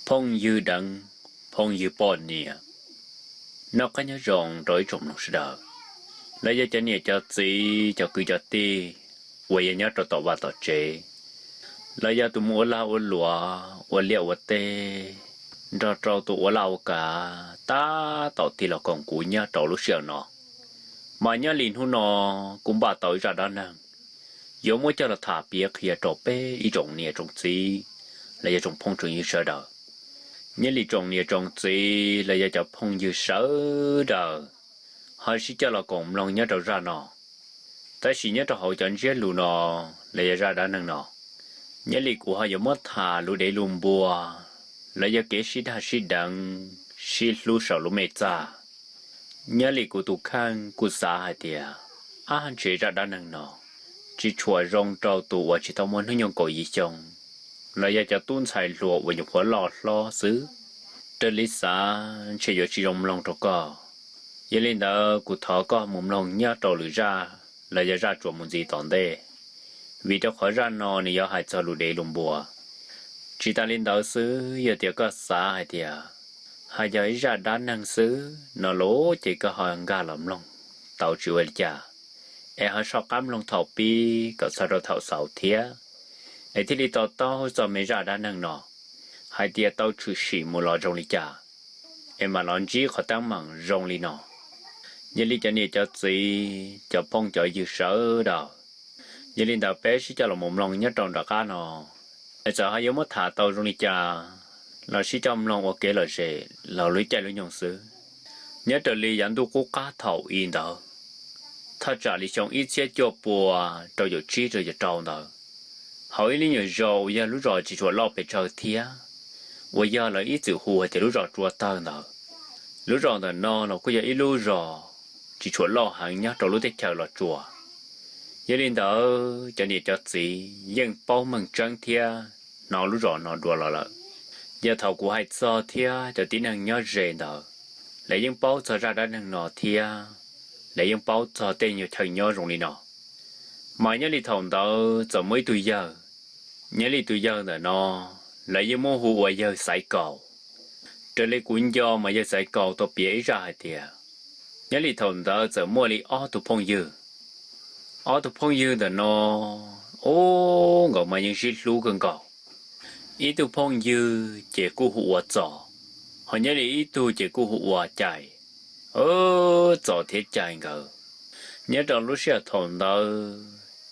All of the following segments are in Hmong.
Phooj ywg deev phooj ywg poj niam. Noj qab nyob zoo rau ib tsoom mloog sawv daws, los yog cov niam cov txiv cov kwv cov tij uas yog nyob rau tom vaj tom tsev, los yog tus mus ua lag ua luam ua liaj ua teb nrog rau tus ua laj ua kav tab tom tig los koom kuv nyob rau lub sij hawm no. Mas nyob li hnub no kuv npaj tau ib zaj dab neeg yuav muab coj los tham piav qhia rau peb ib tsoom niam tsoom txiv los yog tsoom phooj tsoom ywg sawv daws. Nyob li tsoom niam tsoom txiv los yog cov phooj ywg sawv daws ho sib coj los koom mloog nyob rau zaj no. Tab sis nyob rau hauv cov ntsiab lus no los yog zaj dab neeg no, nyob li kuv ho yuav muab tham lus dev lus npua los yog kev sib dag sib deev, sib hlub saum lub me txaj. Nyob li kuv tus kheej kuj xav hais tias, ab, ntshe zaj dab neeg no tsis tshua zoo rau tus uas tsis tau muaj hnub nyoog kaum yim xyoo los yog cov tub ntxhais hluas uas nyuam qhuav loj hlob xwb. Raws li xav ntshe yuav tsis zoo mloog rau koj. Yog li ntawd kuv thov koj mus mloog nyob rau lwm zaj los yog zaj tsuas mus ntxiv tom ntej, vim rau qhov zaj no nws yuav hais txog lus dev lus npua. Tsis tas li ntawd xwb, yog tias koj xav hais tias hais yog ib zaj dab neeg xwb no los ces koj ho nkag los mloog tau tsis ua li cas, es ho soj qab mloog thaum pib kom txog rau thaum xaus thiab, es thiaj li to taub txog me zaj dab neeg no hais tias tau tshwm sim mus los zoo li cas, es mam los ntsib qhov teeb meem zoo li no. Yog li cov niam cov txiv cov phooj cov ywg sawv daws, yog li ntawd peb sib coj los mus mloog nyob rau nram qab no, es txawm ho yuav muab tham tau zoo li cas los sib coj mloog ua kev lom zem los lub caij lub nyoog xwb. Nyob raws li yav ntuj qub qab thaum i ntawd, thaj tsam li xyoo ib txhiab cuaj pua rau caum tsib rau caum rau ntawd, hauv ib lub nyuam zos uas yog lub zos tsis tshua loj pes tsawg thiab, uas yog lawv ib txwm hu hais tias lub zos Tsua Tawg ntawd. Lub zos ntawm no los kuj yog ib lub zos tsis tshua loj heev nyob rau lub teb chaws Los Tsuas. Yog li ntawd cov niam cov txiv yeej paub meej tseeb thiab hnov lub zos no dua los lawm. Yog thaum kuv hais txog thiab cov tib neeg nyob ze ntawd, lawv yeej paub txog zaj dab neeg no thiab lawv yeej paub txog tej nyuag chaw nyob zoo li no. Mas nyob li thaum ntawd txawm muaj ib tug yawg, nyob li tus yawg ntawm no lawv yeej muab hu ua yawg Xaiv Kaus. Raws li kuv nco mas yawg Xaiv Kaus tau piav ib zaj hais tias, nyob li thaum ntawd txawm muaj li ob tug phooj ywg. Ob tug phooj ywg ntawm no, ub, nkawd mas yeej sib hlub kawg nkaus. Ib tug phooj ywg ces kuj hu ua Txos, ho nyob li ib tug ces kuj hu ua Cai. Txos thiab Cai nkawd, nyob rau lub sij hawm thaum ntawd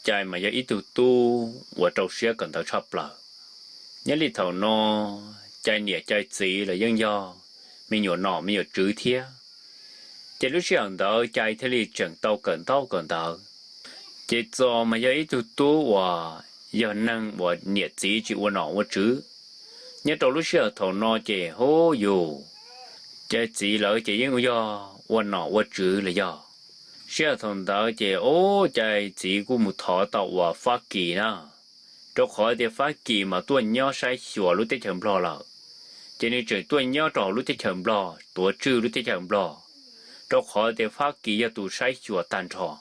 Cai mas yog ib tug tub uas rau siab kawm ntawv tshaj plaws. Nyob li thaum no Cai niam Cai txiv los yeej yog me nyuam nom me nyuam tswv thiab. Ces lub sij hawm ntawd Cai thiaj li tseem tau kawm ntaub kawm ntawv. Ces Txos mas yog ib tug tub uas yog neeg uas niam txiv tsis ua nom ua tswv. Nyob rau lub sij hawm thaum no ces hu yus, Cai txiv lawv ces yeej yog ua nom ua tswv los yog. Sij hawm thaum ntawd ces ub, Cai txiv kuj mus thov tau uas Fab Kis na, rau qhov tias Fab Kis mas tuaj nyob saib xyuas lub teb chaws Nplog lawm. Ces nws tseem tuaj nyob rau hauv lub teb chaws Nplog, tuav tswj lub teb chaws Nplog, rau qhov tias Fab Kis yog tus saib xyuas tag nrho.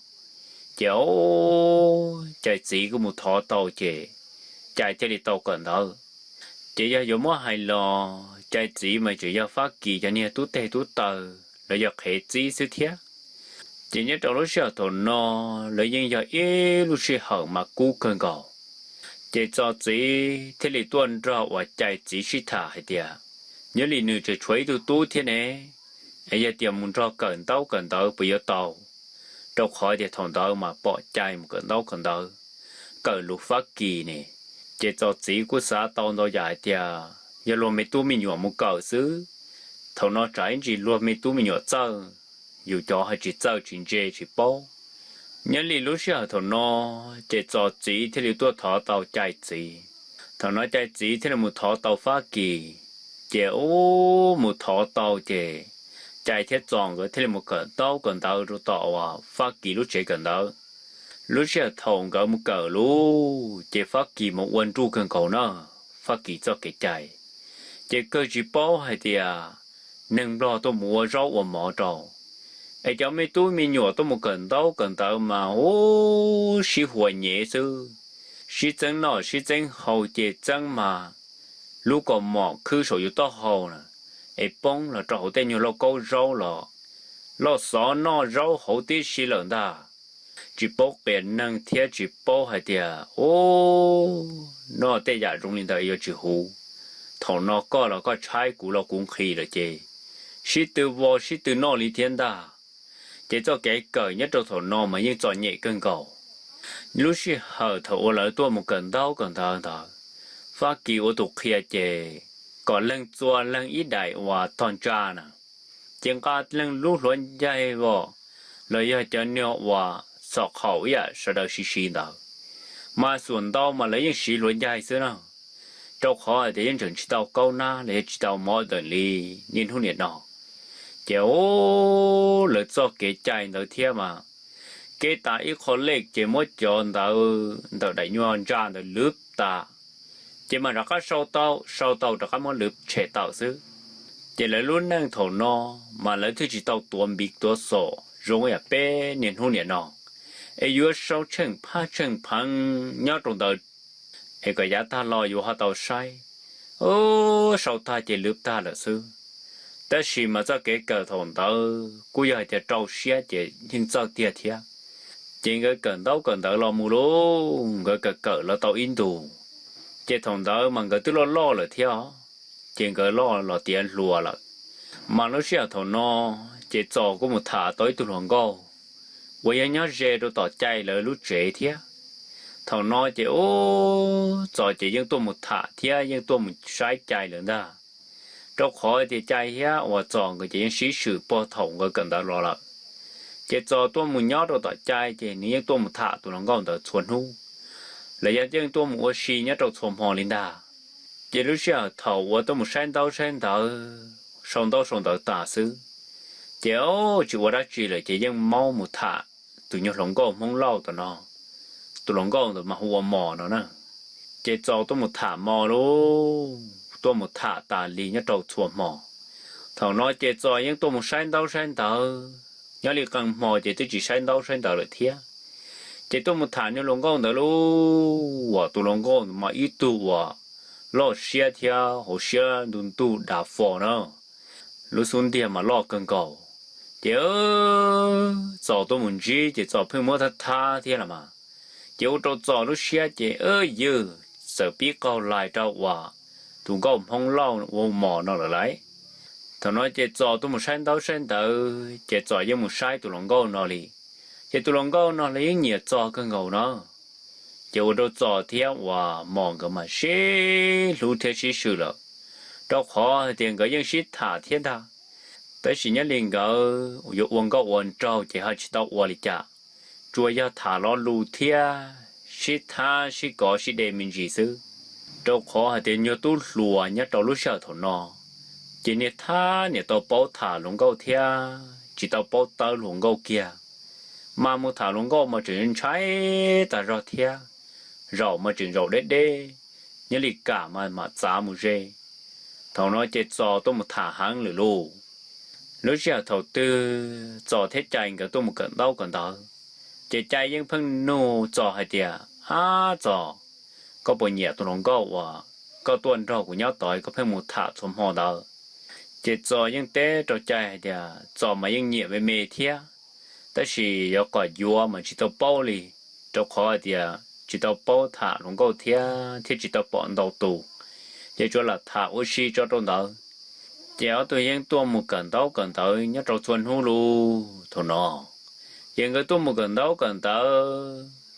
Ces ub, Cai txiv kuj mus thov tau ces Cai thiaj li tau kawm ntawv. Ces yog yuav muab hais los Cai txiv mas tseem yog Fab Kis cov niag tub teg tub taw los yog qhev txib xwb thiab. Ces nyob rau lub sij hawm thaum no lawv yeej yog ib lub sij hawm mas kub kawg nkaus. Ces Txos txiv thiaj li tuaj nrog uas Cai txiv sib tham hais tias, nyob li nws tseem tshuav ib tug tub thiab ne, es yog tias mus nrog kawm ntaub kawm ntawv puas yuav tau? Rau qhov tias thaum ntawd mas pom Cai mus kawm ntaub kawm ntawv, kawm lus Fab Kis ne. Ces Txos txiv kuj xav tau ntau yam hais tias yog luag me tub me nyuam mus kawm xwb, thaum no tsam ib ntsis luag me tub me nyuam txawj, yus cov ho tsis txawj tsis ntse tsis paub. Nyob li lub sij hawm thaum no, ces Txos txiv thiaj li tuaj thov tau Cai txiv. Thaum no Cai txiv thiaj li mus thov tau Fab Kis. Ces ub, mus thov tau ces Cai thiab Txos nkawd thiaj li mus kawm ntaub kawm ntawv rau tom uas Fab Kis lub tsev kawm ntawv. Lub sij hawm thaum nkawd mus kawm lus ces Fab Kis mas ua nruj kawg nkaus na, Fab Kis txoj kev cai. Ces kawg tsis paub hais tias neeg Nplog tuaj mus ua zaub ua mov rau, es cov me tub me nyuam tuaj mus kawm ntaub kawm ntawv mas ub, sib huas nyev xwb, sib txeeb noj sib txeeb haus ces txeeb mas lub kaus mom khwb saum yus taub hau na, es poob los rau hauv tej nyuag lauj kaub zaub los loj xov noj zaub hauv tib si lawm ntag. Tsis paub qias neeg thiab tsis paub hais tias, u, noj tej yam zoo li ntawd yuav tsis huv. Thaum no koj los koj tshaib, kuv los kuv nqhis lawm ces sib tw vau sib tw noj li thiab ntag. Ces txoj kev kawm nyob rau thaum no mas yeej txom nyem kawg nkaus. Lub sij hawm thaum uas lawv tuaj mus kawm ntaub kawm ntawv ntawd, Fab Kis ua tus qhia ces kom leej txua leej ib daim uas tog ntsa na, ces nqa leej lub hluav ncaig vos los yog cov niag uas txhom qhaum ib yam sawv daws siv siv ntawd, mas xuas ntau mas lawv yeej siv hluav ncaig xwb na, rau qhov hais tias yeej tseem tsis tau kaub nab los yog tsis tau modern li niaj hnub niam no. Ces lawv txoj kev cai ntawd thiab mas, kev tas ib qho lej ces muab cov ntawd ntawm daim nyuag ntsa ntawd lwv tas, ces mas rov qab sau tau, sau tau rov qab muab lwv tshem tawm xwb. Ces lawv lub neej thaum no mas lawv thiaj tsis tau tuav npiv tuav xom zoo yam peb niaj hnub niam no, es yuav sau tsheej phab tsheej pheev nyob rau ntawd, es kom yav tag los yuav ho tau saib, u, sau tag ces lwv tag lawm xwb. Tab sis mas txoj kev kawm thaum ntawd kuj yog hais tias rau siab ces yeej txawj tiag thiab. Ces nkawd kawm ntaub kawm ntawv los mus lauj, nkawd kawm kawm los tau ib ntus, ces thaum ntawd mas nkawd twb loj loj lawm thiab os, ces nkawd loj los tiav hluas lawm. Mas lub sij hawm thaum no, ces Txos kuj mus tham tau ib tug hluas nkauj uas yog nyob ze rau tom Cai lawv lub tsev thiab. Thaum no ces ub, Txos ces yeej tuaj mus tham thiab yeej tuaj mus saib Cai lawm ntag, rau qhov tias Cai thiab uas Txos nkawd ces yeej sib swm puag thaum nkawd kawm ntawv los lawm. Ces Txos tuaj mus nyob rau tom Cai ces nws yeej tuaj mus tham tus hluas nkauj ntawd txhua hnub, los yog yeej tuaj mus ua si nyob rau txhua hmo li ntag. Ces lub sij hawm thaum uas tuaj mus saib ntaub saib ntawv, sau ntaub sau ntawv tas xwb, ces tsis ua dab tsi lawm ces yeej maub mus tham tus nyuag hluas nkauj Hmoob Lauj tom no. Tus hluas nkauj ntawd mas hu ua Mos no na. Ces Txos tuaj mus tham Mos lauj, tuaj mus tham tas li nyob rau txhua hmo. Thaum no ces Txos yeej tuaj mus saib ntaub saib ntawv, nyob li qee hmo ces twb tsis saib ntaub saib ntawv lawm thiab. Ces tuaj mus tham niag hluas nkauj ntawd lauj, uas tus hluas nkauj mas ib tug uas loj siab thiab hauv siab ntu ntuj dav fo na, lub xub ntiag mas loj kawg nkaus. Ces Txos tuaj mus ntsib ces Txos pheej muab thab thab thiab los mas, ces ua rau Txos lub siab ces ywg, txawm pib qaug lais rau uas tus nkauj Hmoob Lauj ua Mos no lawm lauj. Thaum no ces Txos tuaj mus saib ntaub saib ntawv ces Txos yeej mus saib tus hluas nkauj no li, ces tus hluas nkauj no los yeej nyiam Txos kawg nkaus no. Ces ua rau Txos thiab uas Mos nkawd mas sib hlub thiab sib swm lawm, rau qhov hais tias nkawd yeej sib tham thiab ntag. Tab sis nyob li nkawd yuav ua nkauj ua nraug ces ho tsis tau ua li cas, tsuas yog tham lo lus thiab sib thab sib kov sib de me ntsis xwb. Rau qhov hais tias nyuag tub hluas nyob rau lub sij hawm thaum no, ces niag thab niam tau paub tham hluas nkauj thiab tsis tau paub tawb hluas nkauj kiag. Mas mus tham hluas nkauj mas tseem ntshai tas zog thiab, zaum mas tseem zaum deb deb, nyob li kam mas mam txav mus ze. Thaum no ces Txos tuaj mus tham heev lawm lauj. Lub sij hawm thaum twg Txos thiab Cai nkawd tuaj mus kawm ntaub kawm ntawv, ces Cai yeej pheej nug Txos hais tias, ab Txos, koj puas nyiam tus hluas nkauj uas koj tuaj nrog kuv nyob tod koj pheej mus tham txhua hmo ntawd? Ces Txos yeej teb rau Cai hais tias Txos mas yeej nyiam me me thiab, tab sis yuav kom yuav mas tsis tau paub li, rau qhov hais tias tsis tau paub tham hluas nkauj thiab thiab tsis tau pom ntau tus, ces tsuas lam tham ua si tso rau ntawd. Ces ob tug yeej tuaj mus kawm ntaub kawm ntawv nyob rau txhua hnub lauj. Thaum no ces nkawd tuaj mus kawm ntaub kawm ntawv,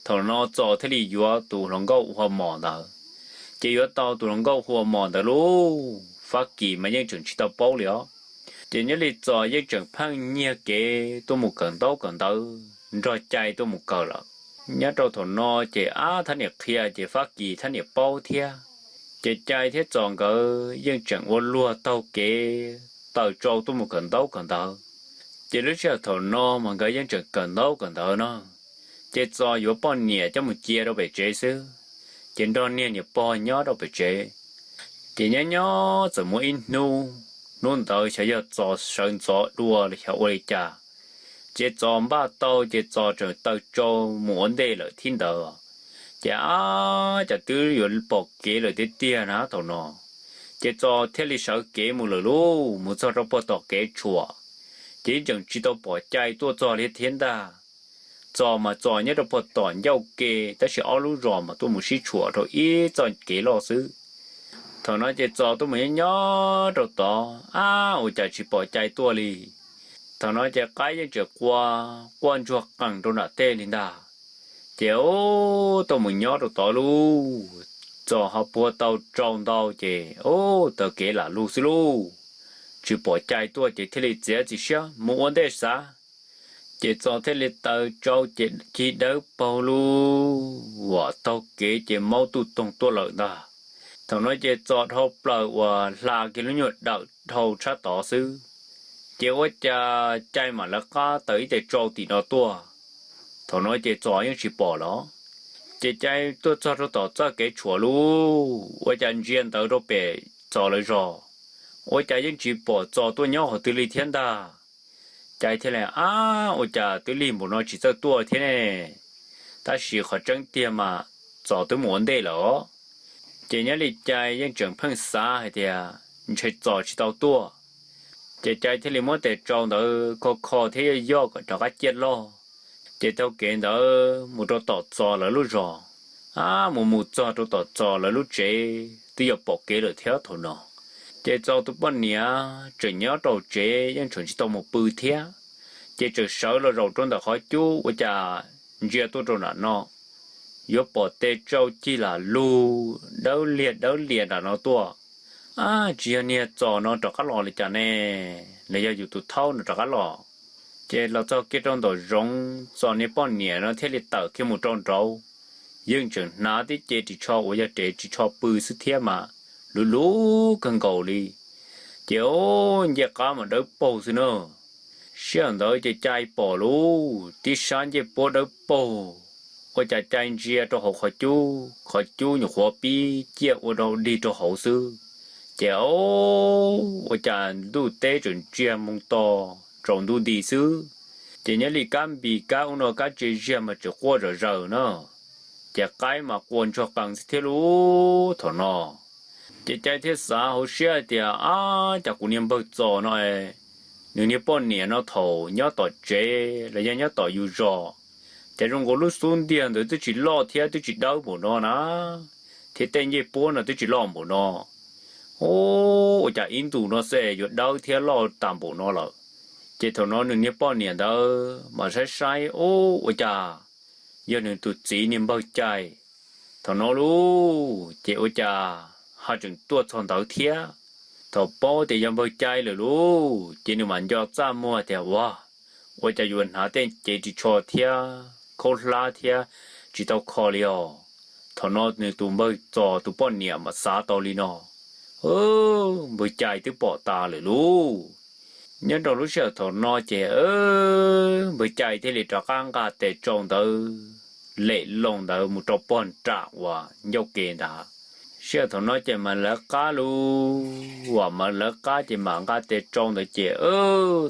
thaum no Txos thiaj li yuav tus hluas nkauj hu ua Mos ntawd. Ces yuav tau tus hluas nkauj hu ua Mos ntawd lauj, Fab Kis mas yeej tseem tsis tau paub li os. Ces nyob li Txos yeej tseem pheej nyiag kev tuaj mus kawm ntaub kawm ntawv nrog Cai tuaj mus kawm lawm. Nyob rau thaum no ces ab thab niam qhia ces Fab Kis thab niam paub thiab. Ces Cai thiab Txos nkawd yeej tseem ua luag taug kev tawm tsau tuaj mus kawm ntaub kawm ntawv. Ces lub sij hawm thaum no mas nkawd yeej tseem kawm ntaub kawm ntawv no, ces Txos yuav poj niam coj mus cia rau pem tsev xwb, ces nrog niag niam pog nyob rau pem tsev. Ces nyob nyob txawm muaj ib hnub, hnub ntawd xyov yog Txos sawv ntxov dua los xyov ua li cas, ces Txos npaj tau ces Txos tseem tawm tsau mus ua ntej lawm thiab ntawd. Ces ab cas twb yuav pom kev lawm tiag tiag na thaum no. Ces Txos thiaj li sawv kev mus lawm lauj, mus txog rau puag tom kev tshuam, ces yeej tseem tsis tau pom Cai tuaj txog li thiab ntag. Txos mas Txos nyob rau puag tom ncauj ke, tab sis ob lub zos mas tuaj mus sib tshuam rau ib txoj kev loj xwb. Thaum no ces Txos tuaj mus nyob nyob rau tod, ab, ua cas tsis pom Cai tuaj li. Thaum no ces qaib yeej tseem qua, quaj ntsuag qees rau nram tej li ntag. Ces ub, tuaj mus nyob rau tod lauj, Txos ho puag tau tsau ntau ces ub, taug kev lam lug xwb lauj. Tsis pom Cai tuaj ces thiaj li txiav txim siab mus ua ntej xav. Ces Txos thiaj li taws tsau ces cig dawb paug lauj, uas taug kev ces maub tuj toog tuaj lawm ntag. Thaum no ces Txos dhau plaws uas hla kiag lub nyuag dawm dhau tshab tod xwb, ces ua cas Cai mam lawv qab taws ib tes tsau tim no tuaj. Thaum no ces Txos yeej tsis pom los, ces Cai tuaj txog rau tom txoj kev tshuam lauj, ua cas ntsia ntawd rau pem Txos lawv zos, ua cas yeej tsis pom Txos tuaj nyob qhov twg li thiab ntag. Cai thiaj li, ab, ua cas twb lig npaum no tsis txawj tuaj thiab ne? Tab sis qhov tseeb tiag mas Txos twb mus ua ntej lawm os. Ces nyob li Cai yeej tseem pheej xav hais tias ntshe Txos tsis tau tuaj. Ces Cai thiaj li muab tes tsau ntawd kho kho thiab yoj yoj kom rov qab ciaj loj. Ces taug kev ntawd mus rau tom Txos lawv lub zos, ab, mus mus txog rau tom Txos lawv lub tsev twb yuav pom kev lawm thiab thaum no. Ces Txos tus poj niam tseem nyob rau tsev yeej tseem tsis tau mus pw thiab, ces tseem sawv los zaum rau ntawm qhov cub ua cas ntsia tuaj rau nram no, yuav pom tes tsau cig lam lug dawb liag dawb lias nram no tuaj. Ab, tsis yog niag Txos no rov qab los li cas ne, los yog yus tus thaub no rov qab los. Ces los txog kiag rau nraum zoov, Txos niag poj niam no thiaj li tawm kiag mus rau nraud, yeej tseem hnav tib ce ris tsho uas yog ris tsho pw xwb thiab mas luv luv kawg nkaus li. Ces ub, ncej qab mas dawb paug xwb na. Sij hawm ntawd ces Cai pom lauj, tib sab ncej puab dawb paug, ua cas Cai ntsia rau hauv qhov cub, qhov cub nyuam qhuav pib ciaj ua rau dig rau hauv xwb. Ces ub, ua cas ntuj teb tseem ntsiag moo to, tsaus ntuj nti xwb. Ces nyob li kab npis kab ub no kab tse ziag mas tseem quaj zom zaws na. Ces qaib mas quaj ntsuag qees xwb thiab lauj thaum no. Ces Cai thiaj xav hauv siab hais tias, ab, cas kuv niag npawg Txos no, nws niag poj niam no thaum nyob tom tsev los yog nyob tom yus zos, ces zoo nkaus lub xub ntiag ntawd twb tsis loj thiab twb tsis dawb npaum no na, thiab tej ncej puab no twb tsis loj npaum no. Ub, ua cas ib ntus no xwb yuav dawb thiab loj tas npaum no lawm. Ces thaum no nws niag poj niam ntawd mas saib saib, ub, ua cas yog nws tus txiv niag npawg Cai. Thaum no lauj, ces ua cas ho tseem tuaj txog ntawd thiab. Thaum paub tias yog npawg Cai lawm lauj, ces nws mam nco txaj muag tias, ua, ua cas yuav hnav tej cev ris tsho thiab khaub hlab thiab tsis tau kho li os. Thaum no nws tus npawg Txos tus poj niam mas xav tau li no, npawg Cai twb pom tas lawm lauj. Nyob rau lub sij hawm thaum no ces npawg Cai thiaj li rov qab nqa tes tsau ntawd lem loo ntawd mus rau pog nram uas ncauj ke ntag. Sij hawm thaum no ces mas lawv qab lauj, uas mas lawv qab ces mam nqa tes tsau ntawd ces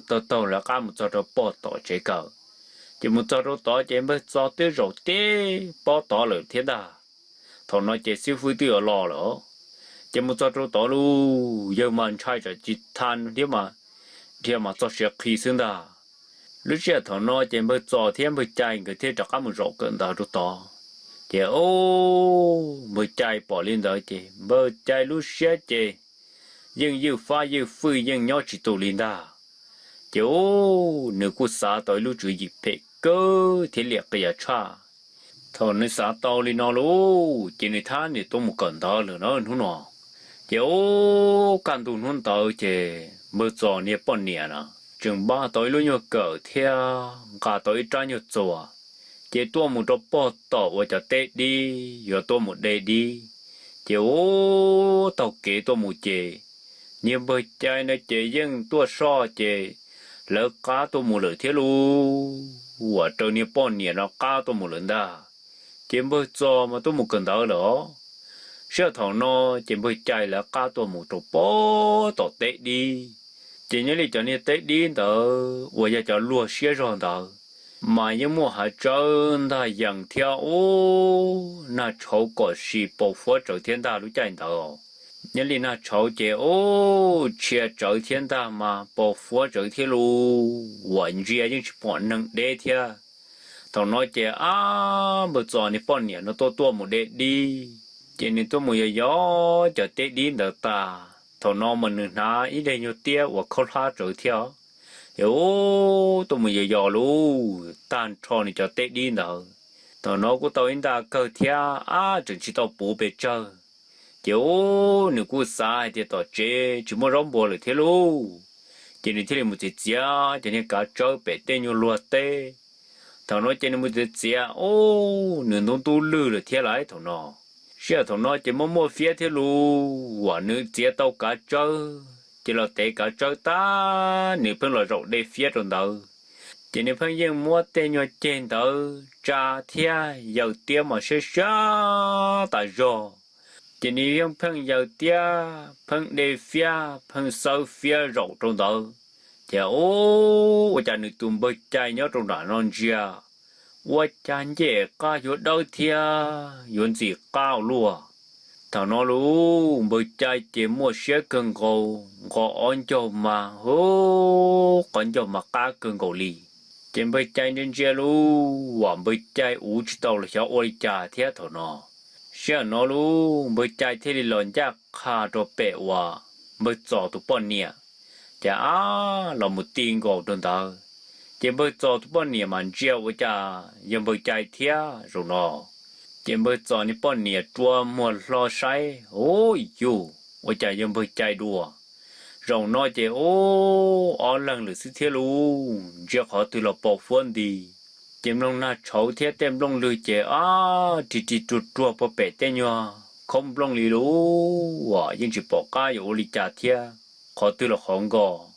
taug taug lawv qab mus txog rau pog tom tsev kawm. Ces mus txog rau tod ces npawg Txos twb zaum teb pob tod lawm thiab ntag. Thaum no ces xib fwb twb yuav los lawm, ces mus txog rau tod lauj, yawg mas ntshai tsam tsis tha thiab mas, dhia mas txog siav qhi xwb ntag. Lub sij hawm thaum no ces npawg Txos thiab npawg Cai nkawd thiaj rov qab mus zaum kawm ntawv rau tod. Ces ub, npawg Cai pom li ntawd ces npawg Cai lub siab ces yeej ywj fab ywj fwj yeej nyob tsis tus li ntag. Ces ub, nws kuj xav tau ib lub tswv yim phem kawg thiab liam qias tshaj. Thaum nws xav tau li no lauj, ces nws thiaj li tuaj mus kawm ntawv lawm na hnub no. Ces ub, kaj ntug hnub ntawd ces npawg Txos niag poj niam na tseem npaj tau ib lub nyuag kawm thiab nqa tau ib rab nyuag txuas, ces tuaj mus rau pog tom uas cov teb dib yuav tuaj mus de dib. Ces ub, taug kev tuaj mus ces niag npawg Cai no ces yeej tuaj soj ces lawv qab tuaj mus lawm thiab lauj, uas raws niag poj niam no qab tuaj mus lawm ntag. Ces npawg Txos mas tuaj mus kawm ntawv lawm os. Sij hawm thaum no ces npawg Cai lawv qab tuaj mus rau pog tom teb dib. Ces nyob li cov niag teb dib ntawd uas yog cov luag siab zog ntawd mas yeej muaj hav tsawb ntag yees thiab ub, nag tshauv kom si pau fuab tsawv thiab ntag lub caij ntawd. Nyob li nag tshauv ces ub, tshia tsawv thiab ntag mas pos fuab tsawv thiab lauj, uas ntsia yeej tsis pom neeg deb thiab. Thaum no ces ab, npawg Txos niag poj niam no tuaj tuaj mus de dib, ces nws tuaj mus yos yos cov teb dib ntawd tas. Thaum no mas nws hnav ib daim nyuag tiab uas khaub hlab tsawv thiab, es ub, tuaj mus yos yos lauj, tag nrho nws cov teb dib ntawd. Thaum no kuj tau ib nta kawg thiab, ab, tseem tsis tau puv pes tsawg. Ces ub, nws kuj xav hais tias tom tsev tsis muaj zaub npua lawm thiab lauj, ces nws thiaj li mus txiav txiav cov niag kav tsawb pem tej nyuag luag teb. Thaum no ces nws mus txiav txiav, ub, nws ntub ntub lwj lawm thiab lauj. Thaum no, sij hawm thaum no ces muaj muaj fiab thiab lauj, uas nws txiav tau kav tsawb, ces los tev kav tsawb tag nws pheej los zaum de fiab rau ntawd. Ces nws pheej yeej muab tej nyuag ceg ntawd tsa thiab yaws tiab mas siab siab tas zog. Ces nws yeej pheej yaws tiab, pheej de fiab, pheej xawb fiab zaum rau ntawd. Ces ub, ua cas nws tus npawg Cai nyob rau nram no ntsia, ua cas ncej qab yuav dawb thiab yuav ntxim qab ua luaj. Thaum no lauj, npawg Cai ces muaj siab kawg nkaus, nqos ob ncaug mas, hu, qhov ncaug mas qab kawg nkaus li. Ces npawg Cai ntsia ntsia lauj, uas npawg Cai ua tsis tau los xyov ua li cas thiab thaum no. Sij hawm no lauj, npawg Cai thiaj li los ncaj qha rau pem uas npawg Txos tus poj niam, ces ab, los mus ti nkaus rau ntawd. Ces npawg Txos tus poj niam mas ntsia ua cas yog npawg Cai thiab zaum no. Ces npawg Txos niag poj niam rua muag hlo saib, ub, yus, ua cas yog npawg Cai dua. Zaum no ces ub, ob leeg lawm xwb thiab lauj, ntsia qhov twg los pos fuab nti. Ces nplooj nag tshauv thiab tej nplooj lwg ces ab, rig rig ruag ruag puag pem tej nyuag khaub nplooj li lauj, uas yeej tsis pom qab yuav ua li cas thiab, qhov twg los qhov nkos.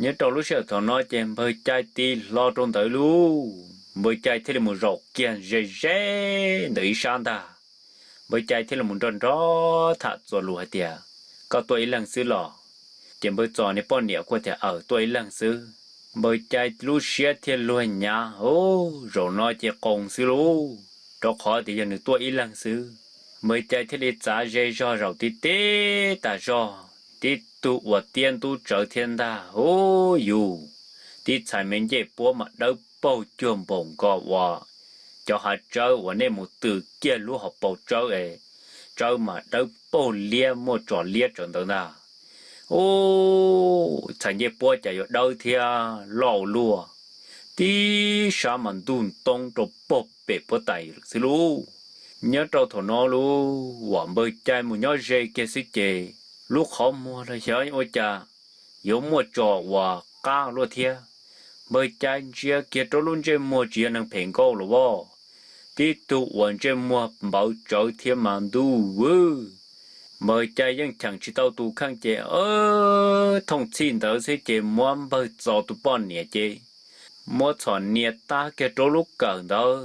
Nyob rau lub sij hawm thaum no ces npawg Cai ti hlo rau ntawd lauj, npawg Cai thiaj li mus zaum kiag ze ze ntawm ib sab ntag. Npawg Cai thiaj li mus nrog nrog tham txuas lus hais tias, koj tuaj ib leeg xwb los? Ces npawg Txos niag poj niam kuj tias, aws, tuaj ib leeg xwb. Npawg Cai lub siab thiaj luag nyav, ub, zaum no ces qoos xwb lauj, rau qhov tias yog nws tuaj ib leeg xwb. Npawg Cai thiaj li txav ze zog zaum tib teb tas zog, tib tug uas tiab ntub tsawv thiab ntag, ub, yus, tib txhais me ncej puab mas dawb paug cuag npaum nkaus uas cov hav tsawb uas nej mus tws kiag lub hauv paus tsawb es, tsawb mas dawb paug liab muaj tsos liab tsawv ntawd ntag. Ub, txhais ncej puab cas yuav dawb thiab loj ua luaj, tib sab mas ntug ntoob rau puag pem puab tais lawm xwb lauj. Nyob rau thaum no lauj, uas npawg Cai mus nyob ze kiag xwb ces lub qhov muag los xyov ua cas yuav muaj tsos uas qab luaj thiab. Npawg Cai ntsia kiag rau lub ntsej muag tsis yog neeg phem nkauj los as, tib tug uas ntsej muag npawv tsawv thiab mas ntuj vwb. Npawg Cai yeej cheem tsis tau tus kheej ces thooj txhij ntawd xwb ces muab npawg Txos tus poj niam ces muab txhom nias tab kiag rau lub kawm ntawd,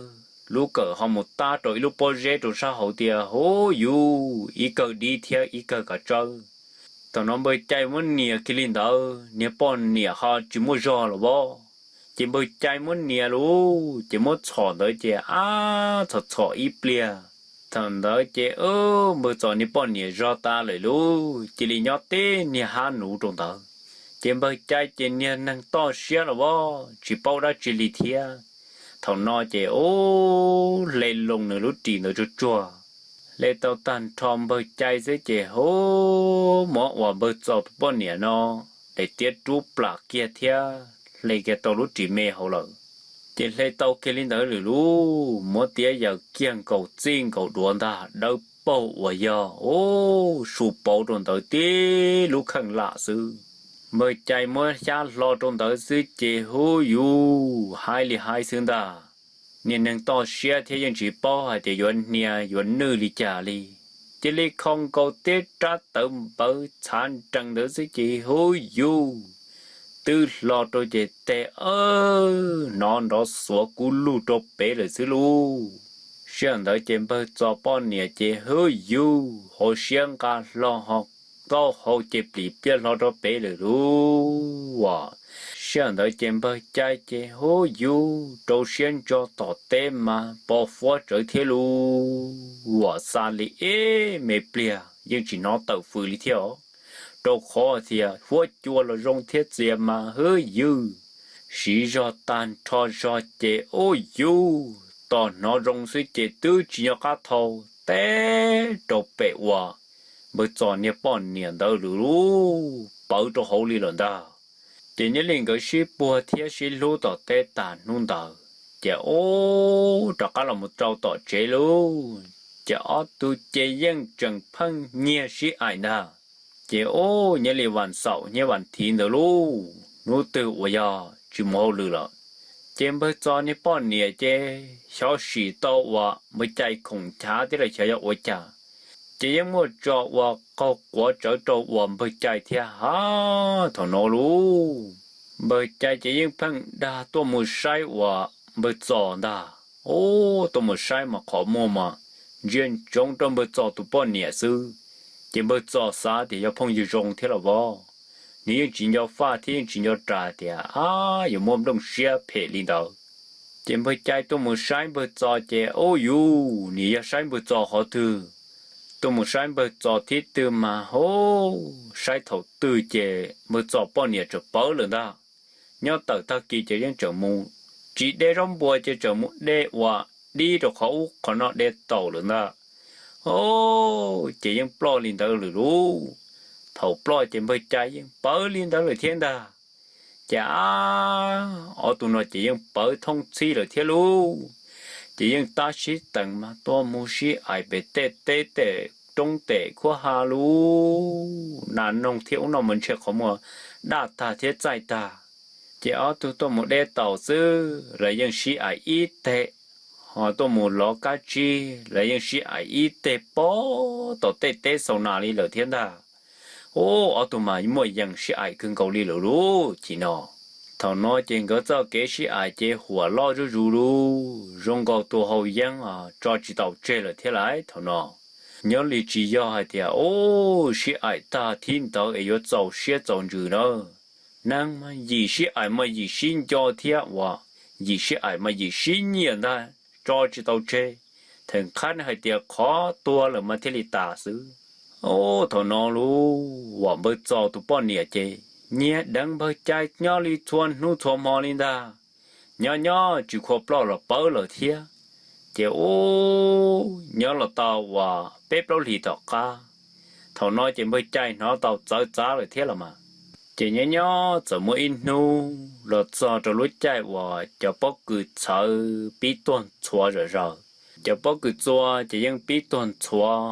lub kawm ho mus tab rau ib lub pob zeb rau sab hauv tias, huv yus, ib kawg dib thiab ib kawg kav tsawb. Thaum no npawg Cai muab nias kiag li ntawd, niag poj niam ho tsis muaj zog los as, ces npawg Cai muab nias lauj, ces muab txhom ntawd ces ab txhom txhom ib pliag. Thaum ntawd ces npawg Txos niag poj niam zog tas lawm lauj, cia li nyob tib niag hab nuv rau ntawd. Ces npawg Cai ces niag neeg toj siab los as, tsis paub dab tsi li thiab. Thaum no ces ub, hle loo nws lub ris ntawd tsuag tsuag, hle tau tag nrho npawg Cai xwb ces huv, muab uas npawg Txos tus poj niam no daim tiab rub plam kiag thiab hle kiag tau lub ris me hauv lawm. Ces hle tau kiag li ntawd lawm lauj, muab tiab yaws kiag nkaus txij nkaus duav ntag, dawb paug uas yog ub, su pauv rau ntawd tib lub kheej lam xwb. Npawg Cai muab xyab hlo rau ntawd xwb ces huv yus, haib li haib xwb ntag. Niag neeg toj siab thiab yeej tsis paub hais tias yuav hnia yuav nwj li cas li, cia li kho nkaus tib rab tawv npawv txhav nrees ntawd xwb ces huv yus, twb hlo rau ces tes hnov nrov xuav kub lug rau pem lawm xwb lauj. Sij hawm ntawd ces npawg Txos poj niam ces huv yus, hauv siab nqa hlo ho taub hau ces plim pliaj hlo rau pem lawm lauj. Sij hawm ntawd ces npawg Cai ces huv yus, rau siab ntso tom teb mas pos fuab tsawv thiab lauj, uas xa li ib me pliag. yeej tsis hnov tawm fws li thiab os. Rau qhov tias huab cua los zoo thiab txias mas hwb ywg, siv zog tag nrho zog ces ub yug, tos hnov zoo xwb ces twb tsis nco qab thau teb rau pem uas npawg Txos niag poj niam ntawd lawm lauj, pawv rau hauv li lawm ntag. Ces nyob li nkawd sib puag thiab sib hlub tom teb tag hnub ntawd ces ub rov qab los mus rau tom tsev lauj, ces ob tug ces yeej tseem pheej nyiag sib aim ntag. Ces ub nyob li vas xaum nyob vas thiv ntawd lauj, hnub twg uas yog tsis mus hauj lwm lawm, ces npawg Txos niag poj niam ces xyov sim tau uas npawg Cai khoom chav thiab los xyov yog ua cas, ces yeej muaj tso uas qaug quav tsawv rau uas npawg Cai thiab hab thaum no lauj. Npawg Cai ces yeej pheej dag tuaj mus saib uas npawg Txos ntag, ub tuaj mus saib mas qhov muag mas ntsia ntsoov rau npawg Txos tus poj niam xwb. Ces npawg Txos xav tias yog phooj ywg zoo thiab los vov, nws yeej tsis nco faj thiab yeej tsis nco ras tias ab yuav muaj nplooj siab phem li ntawd. Ces npawg Cai tuaj mus saib npawg Txos ces ub yug, nws yog saib npawg Txos qhov twg, tuaj mus saib npawg Txos thib twg mas hub, saib thaum twg ces npawg Txos poj niam tseem pawv lawm ntag. Nyob tawm tag kis ces yeej tseem mus, tsis de zaub npua ces tseem mus de uas dib rau qhov ub qhov no de taum lawm ntag. Ces yeej ploj li ntawd lawm lauj. Thaum ploj ces npawg Cai yeej pawv li ntawd lawm thiab ntag. Ces ab, ob tug no ces yeej pawv thoob txhib lawm thiab lauj. Ces yeej tab sib teem mas tuaj mus sib aim pem tej teb tej roob tej khuab ha lauj. Nas noog thiab ub no mas ntshe qhov muag daj tag thiab txaij tag. Ces ob tug tuaj mus de taum xwb los yeej sib aim ib teg, ho tuaj mus lov kab tsib los yeej sib aim ib teg pog tom tej teb xaus nas li lawm thiab ntag. Ub, ob tug mas muaj yees sib aim kawg nkaus li lawm lauj. Ces no, thaum no ces nkawd txoj kev sib aim ces huam loj zuj zus lauj, zoo nkaus tus haus yeeb tso tsis tau tseg lawm thiab lauj. Thaum no nyob li tsis yog hais tias ub sib aim tag thib ntawd es yuav txaus siab txaus ntsws na. Neeg mas yim sib aim mas yim sib nco thiab uas yim sib aim mas yim sib nyiam ntag, tso tsis tau tseg. Theem qhab hais tias qhov tuag lawm mas thiaj li tas xwb. Ub, thaum no lauj, uas npawg Txos tus poj niam ces nyiag deev npawg Cai nyob li txhua hnub txhua hmo li ntag. Nyob nyob tsis khuam ploj los pawv lawm thiab. Ces ub, nyob los tau uas peb plaub hlis tom qab, thaum no ces npawg Cai hnov tau txawv txav lawm thiab los mas. Ces nyob nyob txawm muaj ib hnub los txog rau lub caij uas cov pob kws txhawv pib tuag ntxhuav zom zaws. Cov pob kws txua ces yeej pib tuag ntxhuav,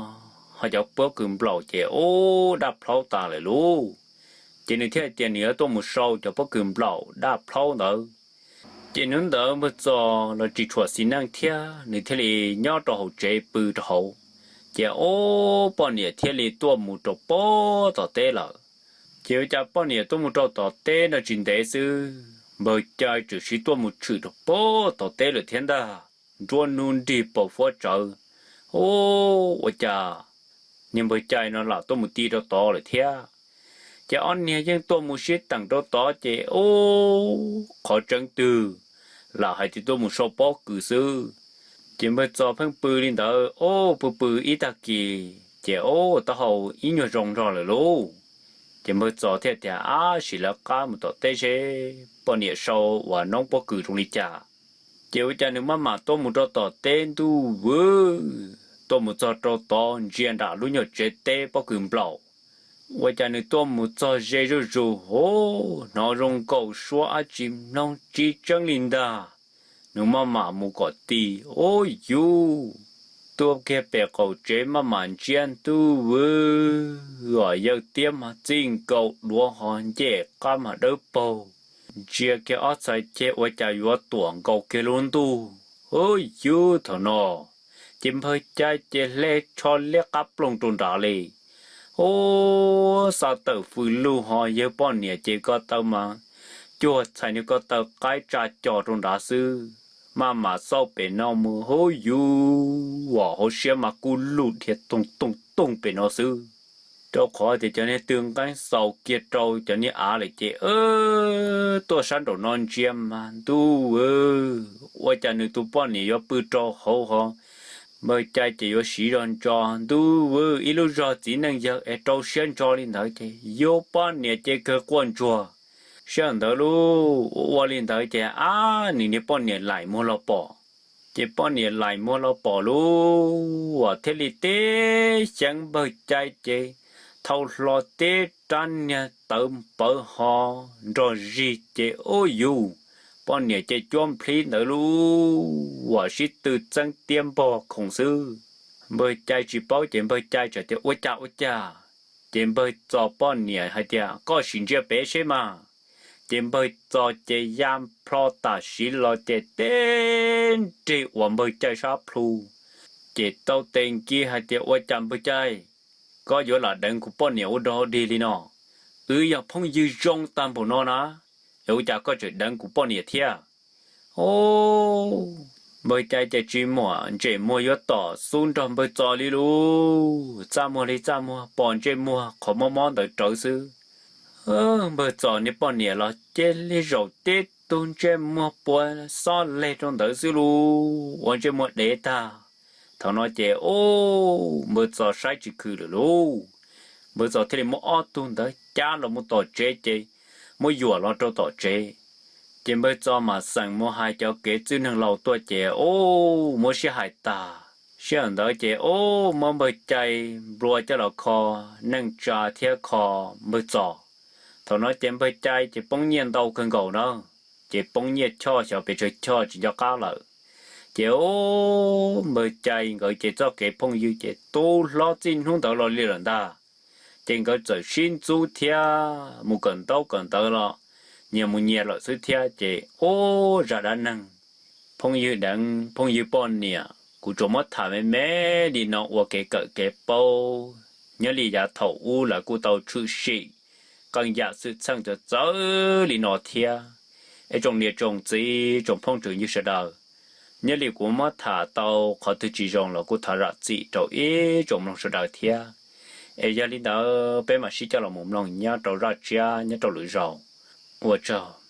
ho cov pob kws nplaum ces ub daj plhaub tas lawm lauj. Ces nws thiaj hais tias nws yuav tuaj mus sau cov pob kws nplaum daj plhaub ntawd. Ces hnub ntawd npawg Txos los tsis tshuam xis neej thiab nws thiaj li nyob rau hauv tsev pw rau hauv. Ces ub poj niam thiaj li tuaj mus rau pem tom teb lawm. Ces ua cas poj niam tuaj mus rau tom teb no tsis ntev xwb, npawg Cai txawm siv tuaj mus tshwm rau pem tom teb lawm thiab ntag. Nruab hnub nrig paus fuab tsawv, ub, ua cas niag npawg Cai no lam tuaj mus ti rau tod lawm thiab. Ces ob niag yeej tuaj mus sib teem rau tod ces ub qhov tseeb twg lam hais tias tuaj mus sau pob kws xwb. Ces npawg Txos pheej pw li ntawd ub pw pw ib tag kis ces ub taub hau ib nyuag zoo nrog lawm lauj. Ces npawg Txos thiaj tias ab sim lawv qab mus tom teb seb poj niam sau uas noob pob kws zoo li cas. Ces ua cas nws maj mam tuaj mus rau tom teb ntuj vwb, tuaj mus txog rau tod ntsia nram lub nyuag tsev teb pob kws nplaum. Ua cas nws tuaj mus txog ze zuj zus hov hnov zoo nkaus suab dab tsi mloog tsis tseeb li ntag. Nws maj mam mus kom ti, ub yug, tuaj kiag pem qaum tsev maj mam ntsia ntuj vwb, yawg tiab mas txij nkaus duav ho ncej qab mas dawb paug. Ntsia kiag ob txhais ceg ua cas yuav tuam nkaus kiag lub ntuj. Ub yug, thaum no ces npawg Cai ces hle tsho liab qab ploog rau nrad li. Ub, xa tawm fws lug ho yawg poj niam ces ko taw mas cuag txhais nws ko taw qaib tsa co rau nrad xwb. Maj mam xauj pem no mus hub yug, hauv siab mas kuj lug dhia toog toog toog pem no xwb. Rau qhov tias cov niag tw nqeeb xaus kiag rau cov niag av lawm ces tuaj sab nraum no ntsia mas ntuj, ua cas nws tus poj niam yuav pw rau hauv ho Npawg Cai ces yuav siv zog ntso, ntuj vwb, ib lub zog txiv neej yawg es rau siab ntso li ntawd ces yus poj niam ces kawg quaj ntsuag. Sij hawm ntawd lub ua ua li ntawd ces ab, nws niag poj niam laim muag los pom. Ces poj niam laim muag los pom lub uas thiaj li teb xyeev npawg Cai ces thau hlo teb rab niag tawv pawv ho nrog zig ces ub yus, poj niam ces cuab nplhib ntawd lub uas sib tw txeeb tiab npog khoom xwb. Npawg Cai tsis paub ces npawg Cai txawm tias ua cas ua cas. Ces npawg Txos poj niam hais tias koj sim ntsia pem seb mas. Ces npawg Txos ces ya plho tam sim los ces teb nrig uas npawg Cai sab plhu. Ces tau tes nkis hais tias ua cas npawg Cai, koj yuav lam deev kuv poj niam ua dog dig li no? Wb yog phooj ywg zoo tag npaum no na, es ua cas koj tseem deev kuv poj niam thiab? Npawg Cai ces tsis muaj ntsej muag yuav tom xub nrog npawg Txos li lub, txaj muag li txaj muag, pom ntsej muag qhov mob mob ntawd rawv xwb. Npawg Txos niag poj niam los cia li zaum tib tug ntsej muag puas xob leg rau ntawd xwb lub, ua ntsej muag dev tag. Thaum no ces ub, npawg Txos saib tsis khwm lawm lub, npawg Txos thiaj li muab ob tug ntawd cab los mus tom tsev ces muab yuam los rau tom tsev. Ces npawg Txos mam xeem mus hais cov kev txwj neeg laus tuaj ces ub, muab sib hais tag. Sij hawm ntawd ces ub, muab npawg Cai nplua coj los kho neej tsa thiab kho npawg Txos. Thaum no ces npawg Cai ces poob nyiaj ntau kawg nkaus na, ces poob nyiaj choj xyov pes tsawg choj tsis nco qab lawm. Ces ub, npawg Cai nkawd ces txoj kev phooj ywg ces tu hlob txij hnub ntawd los li lawm ntag. Ces nkawd txawm sib ntxub thiab mus kawm ntaub kawm ntawv los nyias mus nyias lawm xwb thiab ces ub, zaj dab neeg phooj ywg deev phooj ywg poj niam kuv tsuas muab tham me me li no ua kev kawm kev paub. Nyob li yav thaum ub lawv kuj tau tshwm sim qee yam xwm txheej txawv txawv li no thiab. Es tsoom niam tsoom txiv tsoom phooj tsoom ywg sawv daws, nyob li kuv muab tham tau qhov twg tsis zoo los kuj thov zam txim rau ib tsoom mloog sawv daws thiab. Es yog li ntawd peb mam sib coj los mus mloog nyob rau zaj tshiab nyob rau lwm zaus. Ua tsaug.